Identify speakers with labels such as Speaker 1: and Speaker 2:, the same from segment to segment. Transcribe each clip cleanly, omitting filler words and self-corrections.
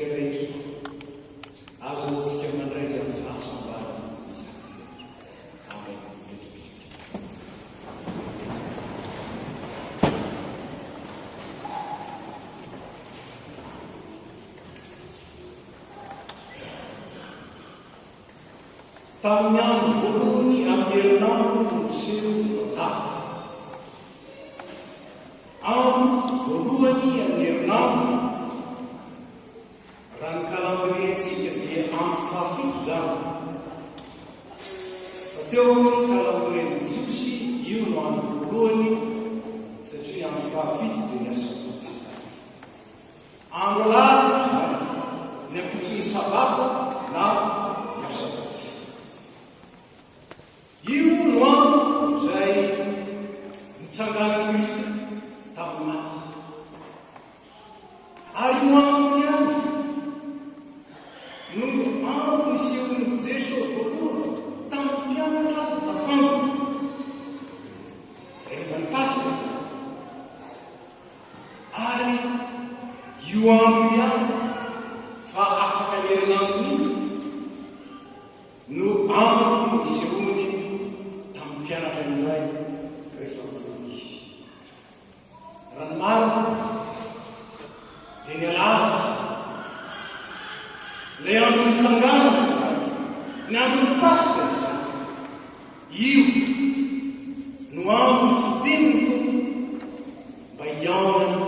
Speaker 1: antsika rehetra. Ahazoantsika mandray izany fahasambarana izany. Amen. Mipetraka isika. Tamin'ny andro voalohany amin'ny herinandro no niseho ny tantara. Andro voalohany amin'ny herinandro, raha ny calendrier-ntsika dia andro fahafito izany. Fa teo amin'ny calendrier-n'ny Jiosy, io no andro voalohany satria ny andro fahafito dia ny asabotsy. Andro alahady io izany, ny ampitson'ny Sabata na ny asabotsy. Io no andro izay nitsanganan'i Kristy tamin'ny maty. Ary io andro io ihany no andro nisehoan'i Jesoa voalohany tamin'ny mpianatra tafangona. Rehefa ny Paska izany. Ary io andro io ihany fa afaka ny herinandron'iny no andro nisehoany tamin'ny mpianatra indray rehefa vono izy. Raha ny marina dia ny alahady izany. Ilay andro nitsanganana izany, ny andron'ny Paska izany. Io no andro nofidin'ny Tompo mba hihaonana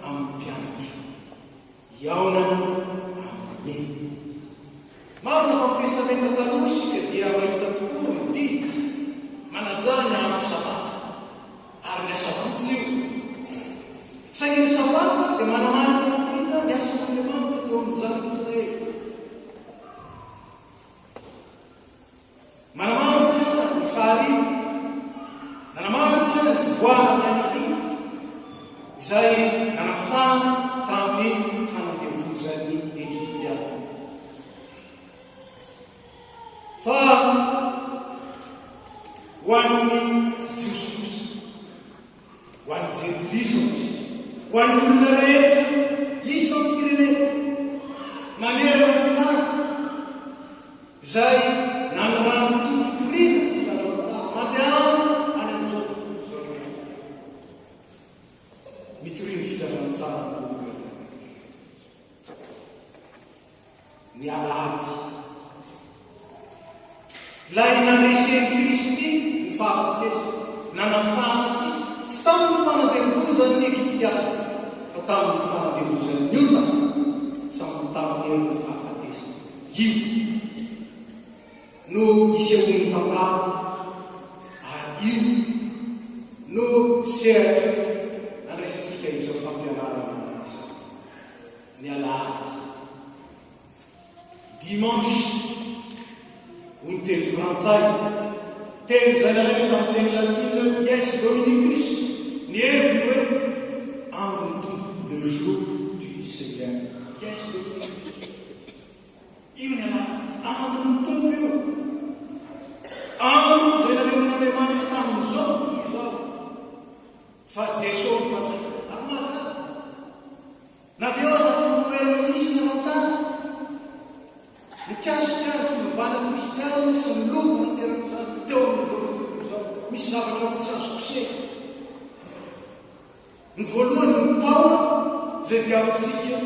Speaker 1: amin'ny mpianatra, hihaonana amin'ny mino. Marina fa amin'ny Testamenta Taloha isika dia mahita tokoa ny didy manaja ny andro Sabata, ary ny Asabotsy io. Saingy ny Sabata dia manamarika ny ny asan'Andriamanitra teo amin'ny zanak'Israely. Manamarika ny fahariana, nanamarika ny fivoahana avy any Egypta, izay nanafahana tamin'ny fanandevozan'ny Egyptiana. Fa ho an'ny tsy Jiosy kosa, ho an'ny Jentilisa kosa, ho an'ny olona rehetra isam-pirenena manerana ny tany, Izay nanoran'ny Tompo hitoriana ny filazantsara. Mandehana any amin'izao tontolo izao rehetra. Mitoria ny filazantsara amin'ny olona rehetra. Ny alahady. Ilay nandresen'i Kristy ny fahafatesana, nanafahana antsika, tsy tamin'ny fanandevozan'ny Egyptiana, fa tamin'ny fanandevozan'ny ota, samy tamin'ny herin'ny fahafatesana. Io no isehoan'ny tantara ary io no sehatra andraisantsika izao fampianarana izao. Ny alahady, dimanche, hoy ny teny frantsay, teny izay nalaina tamin'ny teny latina dies dominicus, ny heviny hoe andron'ny Tompo, le jour du Seigneur, dies dominicus. Io ny anarany. Andron'ny Tompo io. Andro izay nasehon'Andriamanitra tamin'izao tontolo izao fa Jesoa no Mpanjaka. Ary mahagaga, na dia eo aza ny fanoherana nisy nanan-tany mikasika ny fiovana kristiana sy ny lova naterak'izany teo amin'izao tontolo izao, misy zavatra roa tsy azo kosehina. Ny voalohany, ny taona izay diavintsika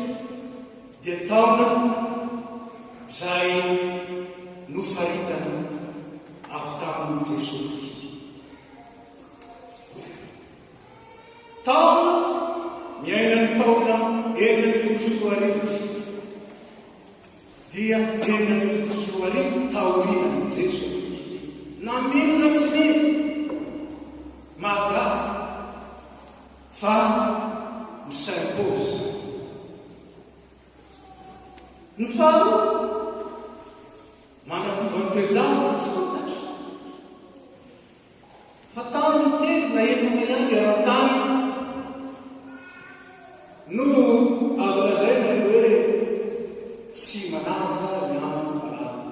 Speaker 1: dia taona izay nofaritana avy tamin'i Jesoa Kristy. Taona miaina ny taona 2016 isika dia 2016 taorianan'i Jesoa Kristy. Na mino na tsy mino, mahagaga fa mi-s'impose. Ny faharoa, manakovan'ny toe-javatra tsy fantatra fa tany telo na efatra ihany eran-tany no azo lazaina ny hoe tsy manaja ny andro alahady.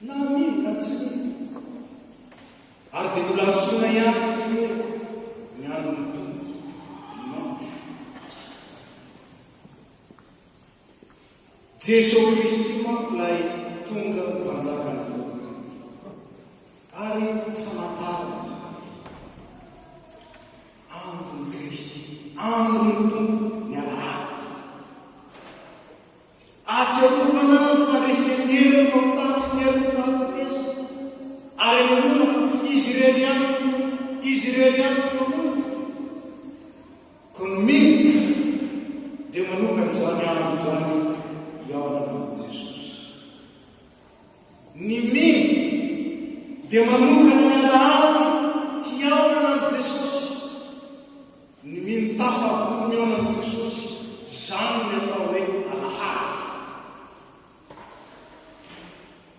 Speaker 1: Na mino na tsy mino. Ary dia mbola antsoina ihany izy hoe ny andron'ny Tompo, dimanche. Jesoa Kristy manko ilay tonga ho Mpanjakan'ny vola. Ary famantarana izany. Andron'i Kristy, andron'ny Tompo ny alahady. Ahatsiarovana ny fandresen'ny herin'ny fahotana sy ny herin'ny fahafatesana, ary anehoana fa Izy irery ihany no Tompo, Izy irery ihany no Mpamonjy. Koa ny mino dia manokana izany andro izany hihaonana amin'i Jesosy. Ny mino dia manokana ny alahady hihaonana amin'i Jesosy. Ny mino tafavory mihaona amin'i Jesosy, izany ny atao hoe alahady.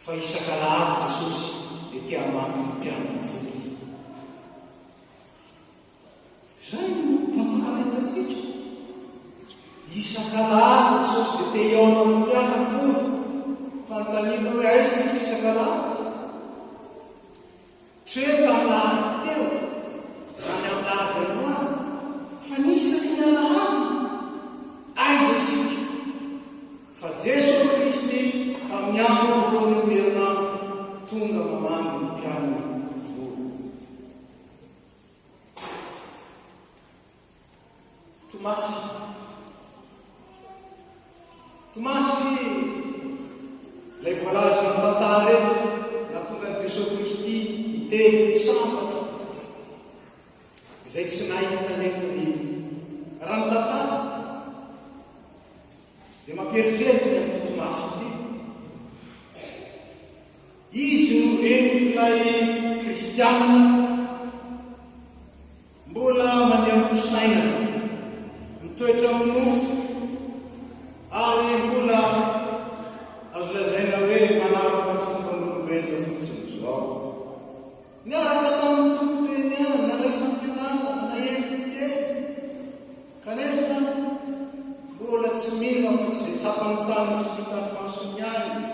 Speaker 1: Fa isak'alahady Jesosy dia te hamaky ny mpianany vory. Izay no tantara hitantsika. Isak'alahady Jesosy dia te hihaona amin'ny mpianany hono. Fanontaniana hoe aiza isika isak'alahady? Tsy hoe tamin'ny lahady teo na ny amin'ny lahady androany fa ny isaky ny alahady. Aiza isika? Fa Jesoa Kristy tamin'ny andro voalohan'ny herinandro tonga mamangy ny mpianany vory. Tomasy. Tomasy, ilay voalazan'ny tantara eto, nahatonga an'i Jesoa Kristy hiteny sambatra, izay tsy nahita nefa nino. Raha ny tantara, dia mampieritreritra ny amin'ity Tomasy ity. Izy no endrik'ilay Kristianina mbola mandeha amin'ny fisainana, mitoetra amin'ny nofo ary mbola azo lazaina hoe manaraka ny fomban'olombelona fotsiny izao. Niaraka tamin'ny Tompo teny ihany, nandray fampianarana, naheno ny teny, kanefa mbola tsy mino afa-tsy izay tsapan'ny tanany sy hitan'ny masony ihany.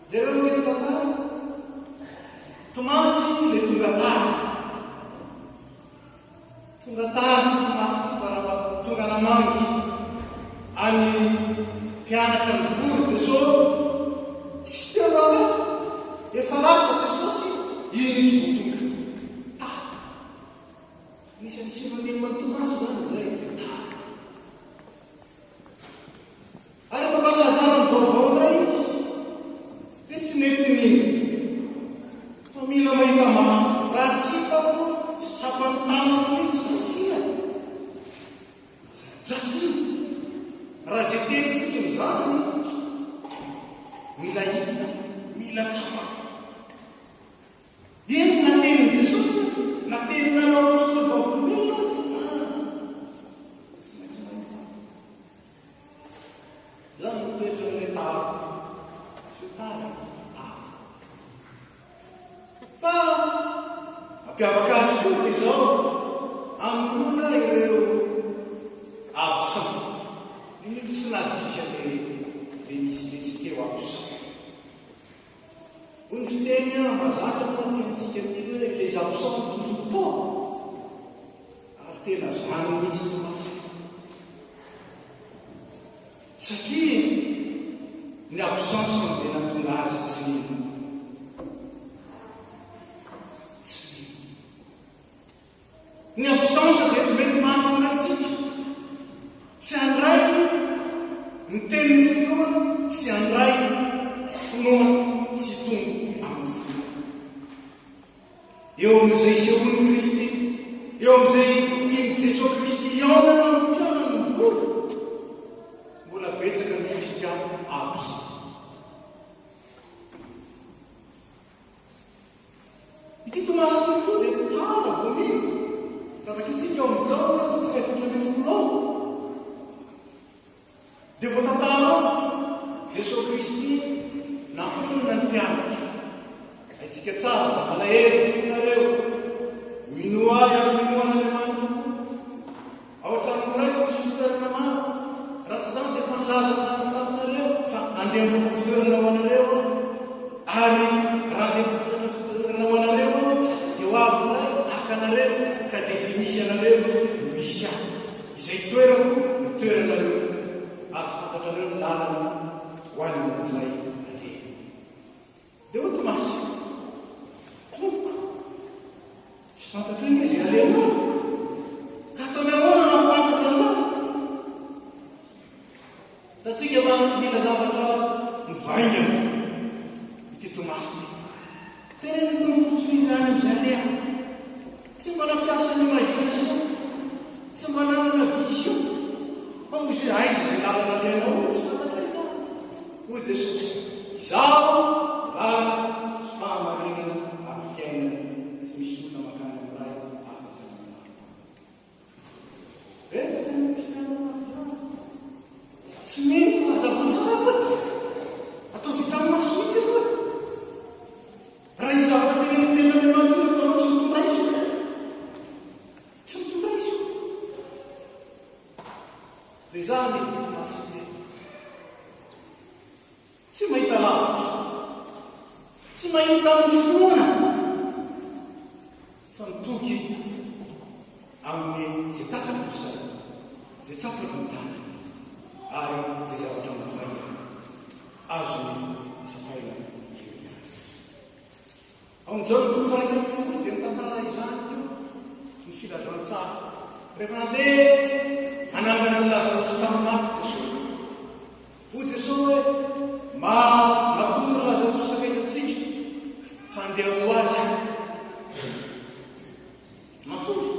Speaker 1: Jereo ange ny tantara. Tomasy ilay tonga tara. Tonga tara ity Tomasy ity fa raha tonga namangy any mpianatra nivory Jesosy, tsy teo raharaha. Efa lasa Jesosy, iny izy vao tonga. Tara. Anisan'ny synonyme an'i Tomasy izany izay, tara. Ary rehefa mba nilazana ny vaovao indray izy, dia tsy nety nino, fa mila mahita maso. Raha tsy hitako sy tsapan'ny tanako mihitsy izany, tsia. Za tsy hino. Raha izay teny fotsiny izany, mila hita, mila tsapako. Eny, na tenin'i Jesosy aza, na teninareo apostoly vavolombelona aza, ah, tsy maintsy mahita. Izany no toetran'ilay tara. Tsy hoe tara, tara. Fa mampiavaka azy koa dia izao, amonoana ireo absent. Niniako tsy nadika ilay izy, ilay tsy teo absent. Hoy ny fiteny mahazatra moa aty amintsika aty hoe les absents ont toujours tort. Ary tena zany mihitsy Tomasy. Satria ny absence-ny dia nahatonga azy tsy nino. Tsy nino. Ny absence dia mety mahatonga antsika tsy handray ny tenin'ny finoana, tsy handray finoana, tsy hitombo amin'ny finoana. Eo amin'izay isehoan'i Kristy, eo amin'izay tian'i Jesoa Kristy hihaonana amin'ny mpianany mivory, mbola betsaka ny kristiana absent. Ity Tomasy ity koa dia tara vao mino. Raha vakintsika ao amin'ny Jaona toko faha-14 ao, dia voatantara ao Jesoa Kristy nampionona ny mpianatra. Haintsika tsara, aza malahelo ny fonareo, minoa ahy ary minoa an'Andriamanitra koa. Ao an-tranon'ny Raiko misy fitoerana maro. Raha tsy izany dia efa nilaza taminareo fa andeha hamoaka fitoerana ho anareo aho. Ary raha andeha hamoaka fitoerana ho anareo aho, dia ho avy ny Ray haka anareo, ka dia izay misy anareo no hisy ahy. Izay toerako no toeranareo koa. Ary fantatrareo. fantatrareo ny lalana ho any amin'izay aleha. Dia hoy Tomasy, Tompoko, tsy fantatro anie izay alehanao, ka ataony ahoana no hahafantatro ny lalana? Hitantsika fa mila zavatra mivaingana ity Tomasy ity. Tenenin'ny Tompo fotsiny izy any amin'izay alehany. Tsy mba nampiasa ny imagination, tsy mba nanana vision. Fa hoy izy hoe, aiza izay lalana alehanao? Tsy fantatray izany. Hoy Jesosy, Izaho no lalana sy fahamarinana ary fiainana, tsy misy olona mankany amin'ny Ray afa-tsy amin'ny anarako. Betsaka ny kristiana anatin'izany. Tsy mino fa hazavao tsara aloha e. Ataovy hitan'ny maso mihitsy aloha e. Raha io zavatra tenenin'ny tenin'Andriamanitra io no ataonao tsy mitondra izy io. Tsy mitondra izy io. Dia izany ity Tomasy ity. Tsy mahita lavitra. Tsy mahita amin'ny finoana. Fa mitoky amin'ny izay takatry ny sainy, izay tsapaky ny tanany, ary izay zavatra mivaingana azony tsapaina eo ihany. Ao amin'ny Jaona toko faha-11 dia mitantara izany koa ny filazantsara. Rehefa nandeha hanangana an'i Lazarosy tamin'ny maty Jesosy, Hoy Jesoa hoe, Ma, matory Lazarosy sakaizantsika, fa andeha ho azy aho. Matory.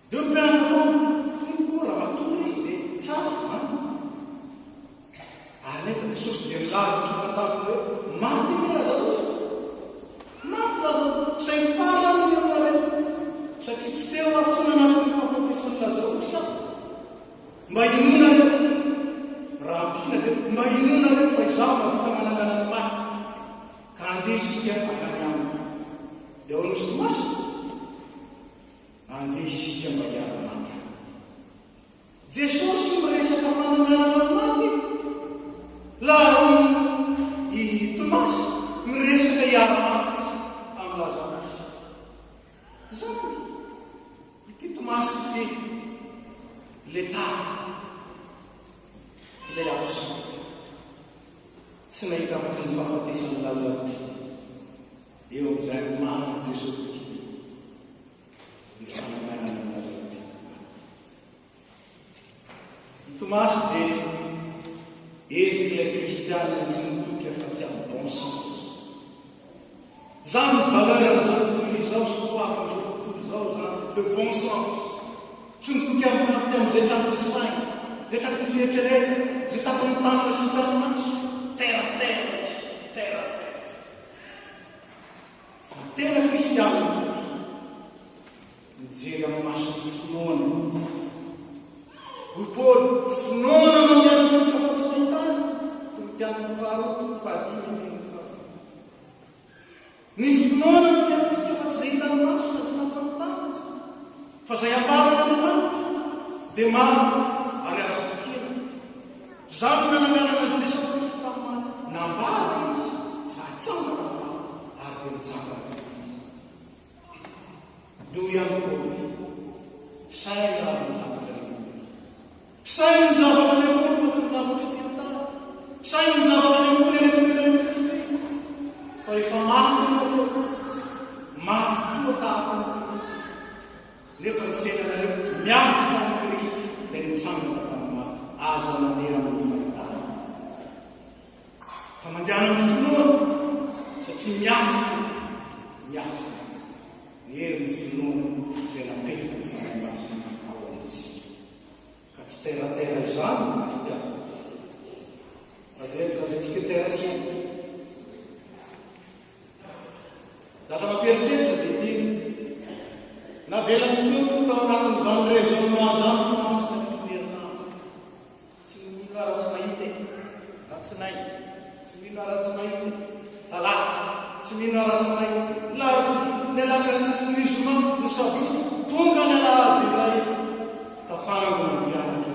Speaker 1: Dia hoy ny mpianatra taminy, Tompoko, raha matory izy dia tsara izany. Ary nefa Jesosy dia nilaza tsotra taminy hoe, Maty anie Lazarosy. Maty Lazarosy. Saingy faly aho ny aminareo, satria tsy teo aho tsy nanaraka ny fahafatesan'i Lazarosy aho. Mba inoanareo, raha ampiana dia mba inoanareo fa izaho mahavita manangana ny maty, ka andeha isika hankany aminy. Dia ao Nosy Tomasy? Andeha isika mba hiara-maty aminy. Jesosy miresaka fananganana ny maty, la i Tomasy miresaka hiara-maty amin'i Lazarosy. Izany. Ity Tomasy ity ilay tara, ilay absent. Tsy nahita afa-tsy ny fahafatesan'i Lazarosy izy. Eo amin'izay anomanan'i Jesoa Kristy ny fananganana an'i Lazarosy. I Tomasy dia endrik'ilay kristiana tsy mitoky afa-tsy amin'ny bon sens. Izany ny valeur an'izao tontolo izao sy ho avin'izao tontolo izao izany, le bon sens. Tsy mitoky amin'ny afa-tsy amin'izay tratry ny saina, izay tratry ny fieritreretana, izay tsapan'ny tanana sy hitan'ny maso. Terre à terre izy, terre à terre. Fa ny tena kristiana kosa, Mijery amin'ny mason'ny finoana izy. Hoy Paoly, Finoana no andehanantsika fa tsy fahitana. Korintianina faharoa toko fahadimy andininy fahafito. Ny finoana no andehanantsika fa tsy izay hitan'ny maso na izay tsapan'ny tanana. Fa izay ambaran'Andriamanitra dia marina ary azo itokiana. Izany no nananganana an'i Jesoa Kristy tamin'ny maty. Nambara izy fa hatsangana ny maty ary dia nitsangana tokoa izy. Doa ihany Paoly. Saino ary ny zavatra any ambony. Saino ny zavatra any ambony fa tsy ny zavatra ety an-tany. Saino ny zavatra any ambony any amin'ny toeran'i Kristy. Fa efa maty ianareo. Maty koa tahaka an'i Kristy. Nefa ny fiainanareo miafina amin'i Kristy ilay nitsangana tamin'ny maty. Aza mandeha amin'ny fahitana. Fa mandehana amin'ny finoana, satria miafina, miafina ny herin'ny finoana izay napetraky ny Fanahy Masina ao amintsika. Ka tsy terre à terre izany ny kristiana. Fa dia lazaintsika terre ciel. Zatra mampieritreritra dia ity, navelan'ny Tompo tao anatin'izany raisonnement izany Tomasy nandritry ny herinandro. Tsy mino aho raha tsy mahita e! Alatsinainy, Tsy mino aho raha tsy mahita e! Talata, Tsy mino aho raha tsy mahita e! Larobia, ny alakamisy, ny zoma, ny sabotsy, tonga ny alahady indray, tafangona ny mpianatra.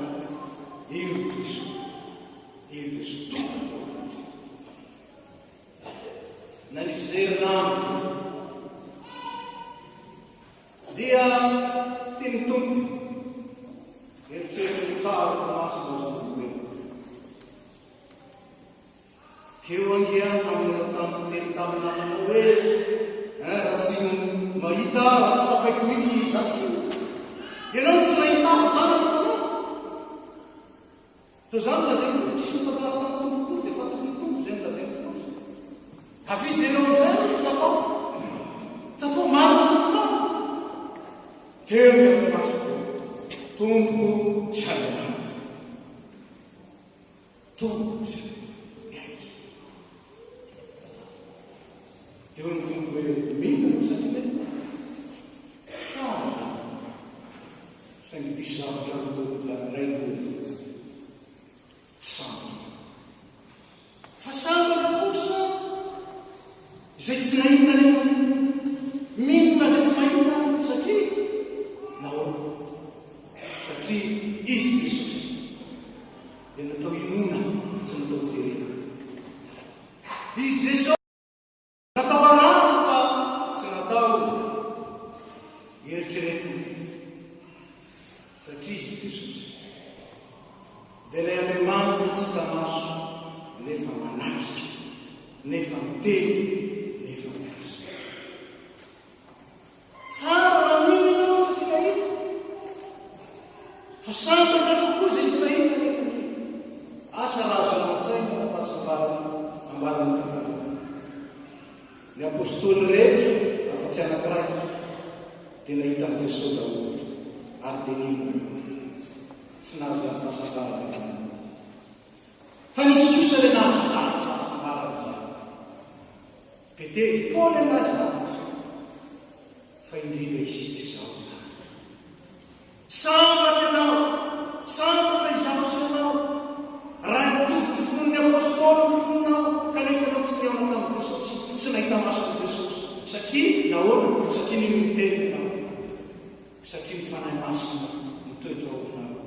Speaker 1: Teo ange aho tamin'ny tamin'ny niteny tamin'ny namanao hoe eh raha tsy mahita aho, raha tsy tsapaiko mihitsy izaho tsy Ianao no tsy nahita ahy izany ry Tana. Toa izany no lazain'ny Tompo, tsisy nitantara tamin'ny Tompo akory dia fantatry ny Tompo izay nolazain'i Tomasy. Avia jereo amin'izay aloha fa tsapao. Tsapao marina sa tsy marina. Teo ny Tomasy, Tompoko sy Andriamanitro. Tompo sy miaiky. Dia hoy ny Tompo hoe, Mino ianao satria hoe tsara izany. Saingy diso zavatra roa mbola nilaiko hoe tsy sambatra. Fa sambatra kosa izay tsy nahita nefa mino. Mino na dia tsy mahita satria nahoana? Satria Izy Jesosy dia natao hinoana fa tsy natao jerena. Izy Jesosy natao arahana fa tsy natao eritreretina. Satria Izy Jesosy dia ilay Andriamanitra tsy hita maso nefa manatrika, nefa miteny, nefa miasa. Tsara raha mino ianao satria nahita. Fa sambatra kokoa izay tsy nahita nefa mino. Asa raha azonao an-tsaina ny fahasambarana ambaran'ny Fiangonana. Ny Apostoly rehetra, afa-tsy anankiray, dia nahita an'i Jesoa daholo ary dia nino. Tsy nahazo izany fahasambarana izany. Fa nisy kosa ilay nahazo izany fahasambarana izany. Petera, Paoly angaha izany izy? Fa indrindra isika izao izany. Sambatra ianao, sambatra izaho sy ianao, raha nitovy ny finoan'ny Apostoly ny finoanao, kanefa ianao tsy nihaona tamin'i Jesosy, tsy nahita maso an'i Jesosy. Satria nahoana? Satria nino ny Teniny ianao. Satria ny Fanahy Masina mitoetra ao aminao,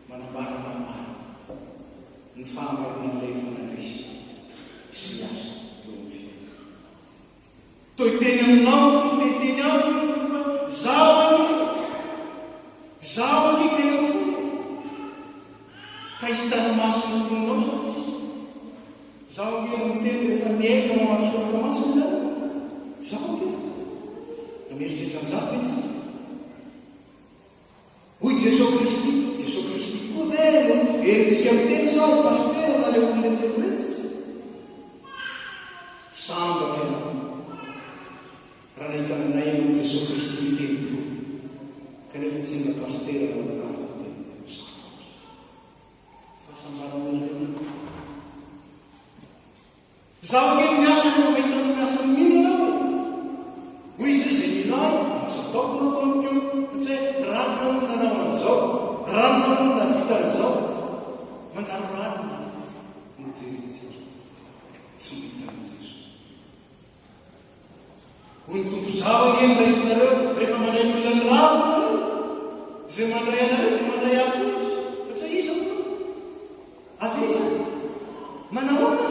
Speaker 1: manambara anao marina. Ny fahamarinan'ilay efa nandresy sy miasa eo amin'ny fiainana. Toy teny aminao ny Tompo te hiteny amiko ny Tompo hoe, Zaho anie, Zaho anie ka eo foana. Ka hitan'ny mason'ny fonao sa tsia? Zaho ange no miteny rehefa mihaino na mamaky soratra masina ianareo. Zaho ange. Mieritreritra an'izany ve tsika? Hoy Jesoa Kristy, Jesoa Kristy tokoa ve no henontsika miteny sa i Pasitera na ilay olona etsy aloha etsy? Sambatra ianao raha nahita ny naino an'i Jesoa Kristy niteny tokoa, kanefa tsy inona Pasitera na olon-kafa niteny. Sambatra. Fahasambarana indray io. Izaho ange no miasa no mahita ny miasa ny mino ianao e! Hoy izy hoe izay mino ahy, lasa ataoko no ataony koa, fa tsy hoe ranona hono nanao an'izao, ranona hono nahavita an'izao. Manjary ranona no jerentsika, tsy mahita an'i Jesoa. Hoy ny Tompo, Izaho ange no raisinareo rehefa mandray ny olona nirahako ianareo. Izay mandray anareo dia mandray ahy koa izy. Fa tsy hoe iza hono aho? Avy aiza? Manahoana?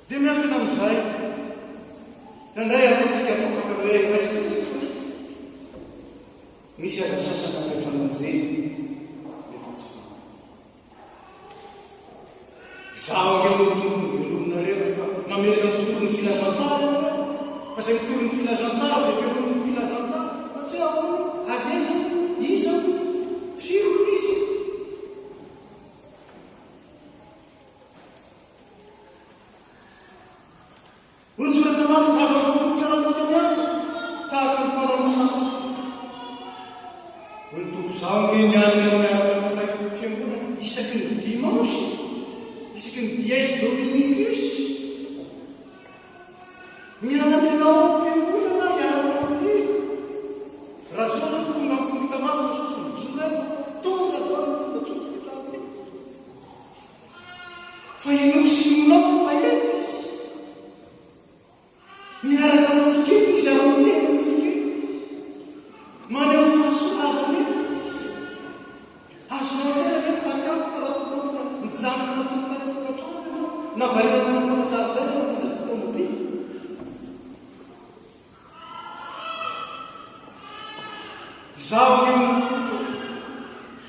Speaker 1: Dia miankina amin'izay. Indraindray ataontsika tapaka ny hoe raisintsika Jesoa Kristy. Misy aza ny sasany mampiantrano anjely nefa tsy fantany. Izaho ange no Tompo ny velominareo rehefa mamerina mitory ny filazantsara ianareo. Fa izay mitory ny filazantsara dia velomin'ny filazantsara. Fa tsy hoe ahoana, avy aiza, iza, firy hono izy. Hoy ny Soratra Masina, Aza voafototra antsika miady, tahaka ny fanaon'ny sasany. Hoy ny Tompo, Izaho ange miandry anao miaraka amin'ny mpiray fiangonana isaky ny dimanche, isaky ny dies dominicus. Miandry anao ao am-piangonana hiaraka amin'ny Raha izao izao tonga amin'ny fomba hita maso Jesosy mijoro eto, tonga daholo ny tonga tsotra eto. Fa inoako sy inoanao fa eto Izy. Miaraka amintsika eto Izy ary miteny amintsika eto Izy. Maneho ny fahasoavany eto Izy. Azonao an-tsaina ve ny fatiantoka raha toa ka mijanona natory tany an-tokantrano ianao, na variana nanamboatra zaridaina na nandeha tômôbily? Izaho anie no Tompo,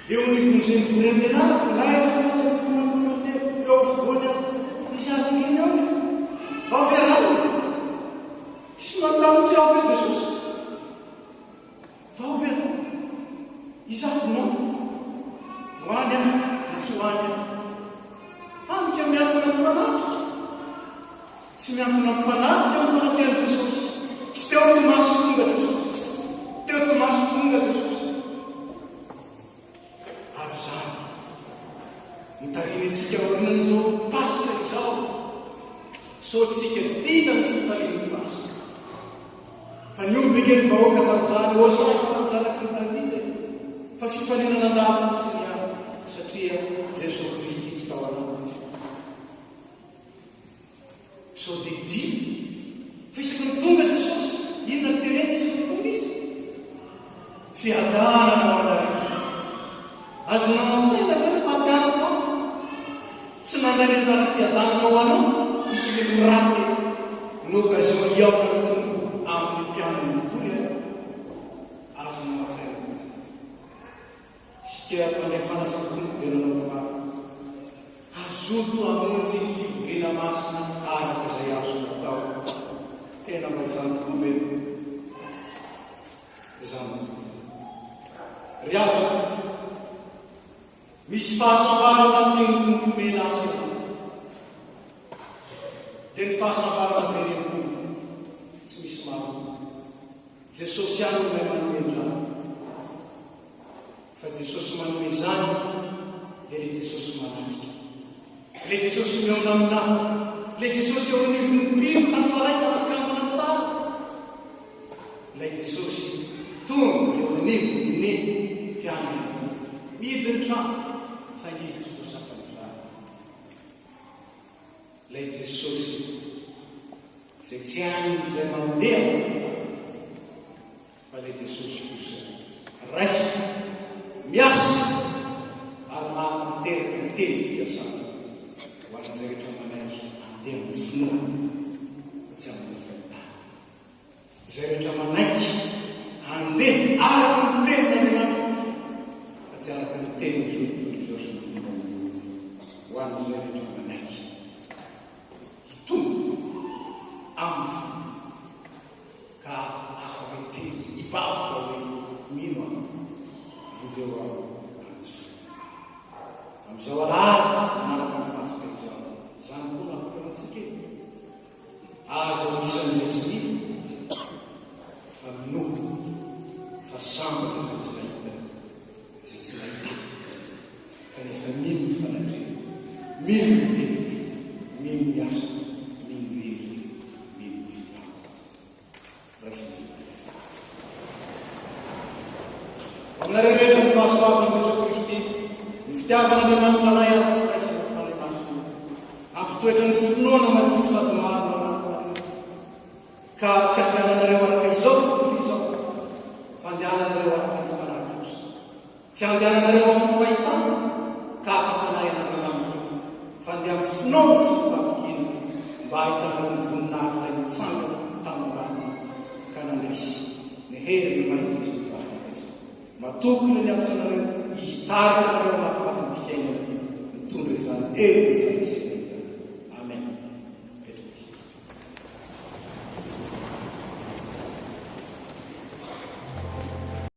Speaker 1: eo anivon'izay mivory amin'ny anarako, na aiza na aiza ny finoan'ny mandeha eo afovoany aho. Iza avy ngeny ao e? Ao ve ranona? Tsisy manontany mihitsy ao ve Jesosy? Fa ao ve anao? Iza avy no ho any aho na tsy ho any aho? Hany ka miankina amin'ny mpanatrika. Tsy miankina amin'ny mpanatrika ny fanatrehan'i Jesosy. Tsy teo Tomasy tonga Jesosy. Teo Tomasy tonga Jesosy. Ary izany no tarihiny antsika aorian'izao Paska izao, sao tsika dila ny fifalian'ny Paska. Fa nihombika ny vahoaka tamin'izany, Hosana ny zanaky ny Davida e! Fa fifaliana nandalo fotsiny ihany, satria Jesoa Kristy tsy tao anatiny. Sao dia dila? Fa isaky ny tonga Jesosy, inona no teneniny isaky ny tonga Izy? Fiadanana ho anareo. Azonao an-tsaina ve ny fatiantoka tsy nandray ny anjara fiadanana ho anao isaky ny mi-rater ny occasion hihaonan'ny Tompo amin'ny mpianany mivory ianao? Azonao an-tsaina ve izany? Isika mpandray fanasan'ny Tompo dia nanao vavaka. Hazoto hamonjy ny fivoriana masina araka izay azony atao. Tena mba izany tokoa ve? Izany tokoa. Ry havana, misy fahasambarana tian'ny Tompo omena azy ianao. Dia ny fahasambarana avy eny ambony, tsy misy marina. Jesosy ihany no mahay manome an'izany. Fa Jesosy manome izany dia ilay Jesosy manatrika. Ilay Jesosy mihaona aminà. Ilay Jesosy eo anivon'ny mpino tafaray tafikambana tsara. Ilay Jesosy tonga eo anivon'ny mpianany. Mihidy ny trano, saingy izy tsy voasakan'izany. Ilay Jesosy izay tsy hain'izay mandeha amin'ny fahotana. Fa ilay Jesosy kosa raisina, miasa ary mahatanteraka ny teny fikasana ho an'izay rehetra manaiky handeha amin'ny finoana fa tsy amin'ny fahitana. Izay rehetra manaiky handeha araka ny tenin'Andriamanitra fa tsy araka ny tenin'izao tontolo izao sy ny fomban'ny olona. Ho an'izay rehetra manaiky hitombo amin'ny finoana. Ka afaka hiteny hibaboka hoe mino aho, vonjeo aho ary Jesoa. Amin'izao alahady manaraka ny Paska izao, izany koa no hafatra ho antsika e! Aza ho isan'izay tsy mino fa minoa fa sambatra izay tsy nahita, izay tsy nahita kanefa mino ny fanatrehany, mino ny teniko, mino ny asako, mino ny heriko, mino ny fitiavako. Raiso ny fitahiana. Ho aminareo rehetra ny fahasoavan'i Jesoa Kristy, ny fitiavan'Andriamanitra Ray ary ny firaisana ny Fanahy Masina. Hampitoetra ny finoana madio sady marina ao anatinareo, ka tsy handehananareo araka izao tontolo izao, fa handehananareo araka ny Fanahy kosa. Tsy andehananareo amin'ny fahitana ka haka fanahy anareo amiko, fa andeha amin'ny finoana sy ny fahatokiana, mba hahitanareo ny voninahitr'ilay nitsangana tamin'ny maty ka nandresy ny herin'ny maizina sy ny fahafatesana. Matoky ilay niantso anareo, Izy hitarika anareo hamakivaky ny fiainana, mitondra izany eo amin'ny faharesena.